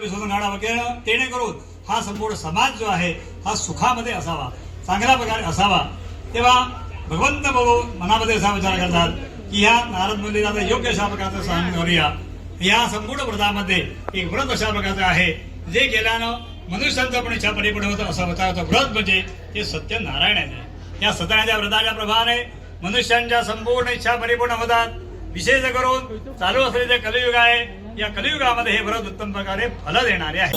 तुम्ही शोधून काढावा, जेणेकरून हा संपूर्ण समाज जो आहे हा सुखामध्ये असावा, चांगल्या प्रकारे असावा. तेव्हा भगवंत बघू मनामध्ये असा विचार करतात की ह्या नारद मुनीला आता योग्य अशा प्रकारचं सहन करूया. या संपूर्ण व्रतामध्ये एक व्रत अशा प्रकारचं आहे जे केल्यानं मनुष्यांचं पण इच्छा परिपूर्ण होतं. असं व्रताचं व्रत म्हणजे ते सत्यनारायणाचे आहे. या सत्यनारायणाच्या व्रताच्या प्रभावाने मनुष्यांच्या संपूर्ण इच्छा परिपूर्ण होतात. विशेष करून चालू असलेले जे कलियुग आहे, या कलियुगामध्ये हे व्रत उत्तम प्रकारे फल देणारे आहे.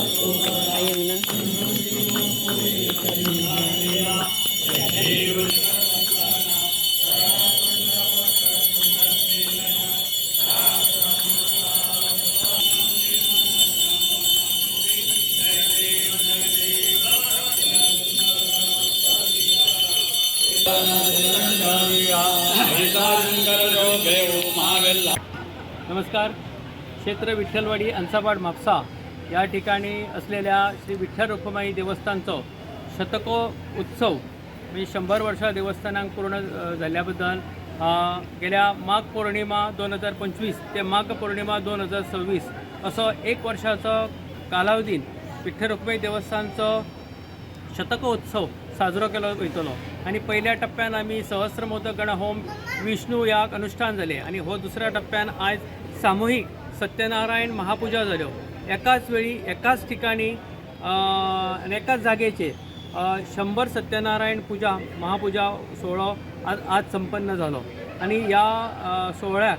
नमस्कार. क्षेत्र विठ्ठलवाडी, अंसापाड, म्हापसा या ठिकाणी असलेल्या श्री विठ्ठल रखुमाई देवस्थानचो शतको उत्सव म्हणजे 100 वर्षां देवस्थानाक पूर्ण जाल्ल्या बद्दल गेल्या माघ पौर्णिमा 2025 ते माघ पौर्णिमा 2026 असो एक वर्षाचो कालावधीन विठ्ठल रखुमाई देवस्थानचो शतकोत्सव साजरो केलो वयतलो. आनी पयल्या टप्प्यान आमी सहस्रमोदक गण होम, विष्णू याग अनुश्ठान जालें आनी हो दुसऱ्या टप्प्यान आयज सामुहीक सत्यनारायण महापुजा जाल्यो. एकाच वेळी, एकाच ठिकाणी आनी एकाच जागेचेर 100 सत्यनारायण पुजा महापुजा सुवाळो आज आज संपन्न जालो. आनी ह्या सुवाळ्याक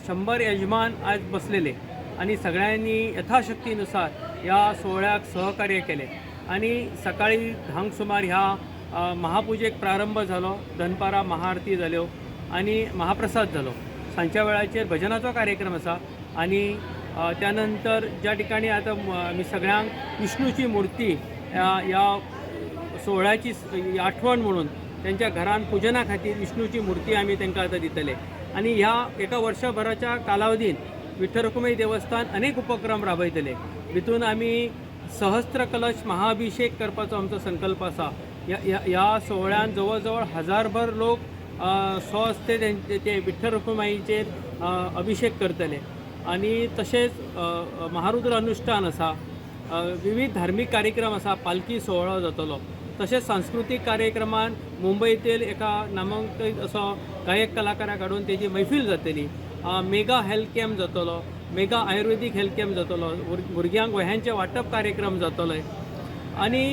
100 यजमान आज बसलेले आनी सगळ्यांनी यथाशक्तीनुसार ह्या सुवाळ्याक सहकार्य केलें. आनी सकाळी 10क सुमार ह्या महापुजेक प्रारंभ जालो. दनपारां महाआरती जाल्यो आनी महाप्रसाद जालो. सांजच्या वेळाचेर भजनाचो कार्यक्रम आसा आनी त्या नंतर ज्या ठिकाणी आतां आमी सगळ्यांक विष्णूची मुर्ती ह्या ह्या सोहळ्याची आठवण म्हणून त्यांच्या घरान पुजना खातीर विष्णूची मूर्ती आमी तांकां आतां दितले. आनी ह्या एका वर्सभराच्या कालावधीन विठ्ठल रखुमाई देवस्थान अनेक उपक्रम राबयतले. भितून आमी सहस्त्र कलश महाअभिषेक करपाचो आमचो संकल्प आसा. ह्या ह्या ह्या सुवाळ्यान जवळ जवळ हजारभर लोक स्वहस्ते तेंचे ते विठ्ठल रखुमाईचेर अभिषेक करतले. आनी तशेंच महारुद्र अनुश्ठान आसा, विविध धार्मीक कार्यक्रम आसा, पालखी सुवाळो जातलो. तशेंच सांस्कृतीक कार्यक्रमान मुंबयतील एका नामांकीत असो गायक कलाकाराक हाडून तेजी मैफील जातली. मेगा हेल्थ कॅम्प जातलो, मेगा आयुर्वेदीक हेल्थ कॅम्प जातलो, भुरग्यांक वह्यांचें वांटप कार्यक्रम जातलो आनी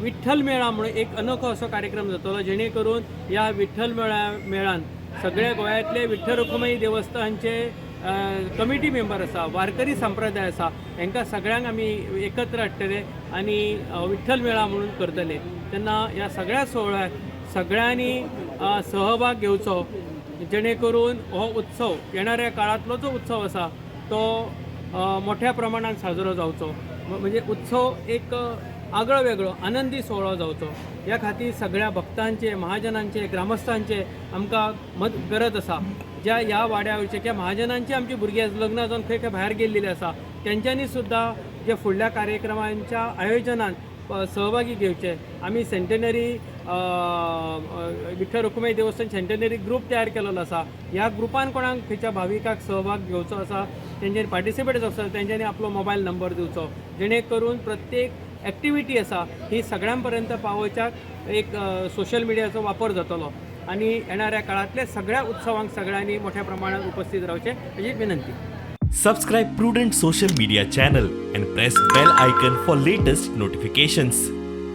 विठ्ठल मेळा म्हणून एक अनोखो असो कार्यक्रम जातलो, जेणे करून ह्या विठ्ठल मेळान सगळ्या गोंयांतले विठ्ठल रखुमाई देवस्थानचे कमिटी मेंबर आसा, वारकरी संप्रदाय आसा, हांकां सगळ्यांक आमी एकत्र हाडटले आनी विठ्ठल मेळा म्हणून करतले. तेन्ना ह्या सगळ्या सुवाळ्याक सगळ्यांनी सहभाग घेवचो, जेणे करून हो उत्सव येणाऱ्या काळांतलो जो उत्सव आसा तो मोठ्या प्रमाणात साजरो जावचो, म्हणजे उत्सव एक आगळो वेगळो आनंदी सुवाळो जावचो. ह्या खातीर सगळ्या भक्तांचे, महाजनांचे, ग्रामस्थांचे आमकां मत गरज आसा. ज्या ह्या वाड्या वयचे किंवा महाजनांची आमची भुरगीं लग्नां जावन खंय खंय भायर गेल्लेली आसा, तेंच्यांनी सुद्दां जे फुडल्या कार्यक्रमांच्या आयोजनान सहभागी घेवचे. आमी सेंटेनरी विठ्ठल रखुमाई देवस्थान सेंटेनरी ग्रूप तयार केलेलो आसा. ह्या ग्रुपान कोणाक खंयच्या भाविकाक सहभाग घेवचो आसा, तेंच्यांनी पार्टिसिपेट जावचो आसा, तेंच्यांनी आपलो मोबायल नंबर दिवचो, जेणे करून प्रत्येक एक्टिविटी आसा ही सगळ्यां पर्यंत पावोवच्याक एक सोशल मिडियाचो वापर जातलो. आनी येणाऱ्या काळांतल्या सगळ्या उत्सवांक सगळ्यांनी मोठ्या प्रमाणात उपस्थित रावचें अशी विनंती. Subscribe Prudent Social Media channel and press bell icon for latest notifications.